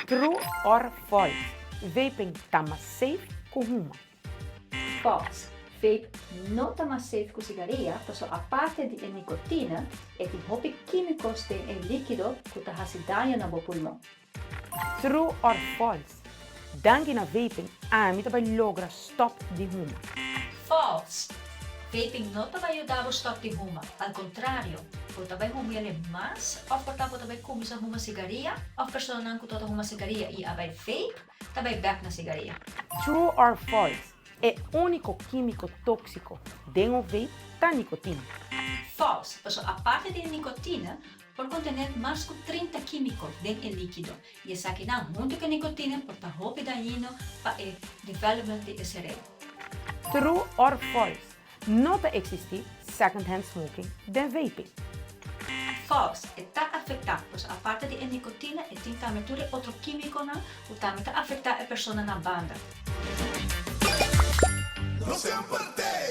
True or false? Vaping ta mas safe ku huma. False. Vape no ta mas safe ku sigaria paso aparte di e nikotina e tin hopi kímikos den e líkido ku ta hasi daño na bo pulmon. True or false? Danki na vaping ami ta bai logra stop di huma. False. Vaping no ta bai yuda bo stop di huma. Al kontrario, bo ta bai humiele mas of por ta bo ta bai kuminsá huma sigaria of personanan ku tabata huma sigaria i a bai vape ta bai bèk na sigaria. True or false? E úniko kímiko tóksiko den un vape ta nikotina. False. Pasobra aparte di e nikotina, Por kontené mas ku 30 kímiko den e líkido i esakinan huntu ku e nikotina por ta hopi dañino pa e development di e serebro. True or false, No ta eksistí second hand smoking den vaping. False, E ta afektá, pasobra aparte di e nikotina e tin tambe tur e otro kímikonan ku tambe ta afektá e persona na banda. No semper te.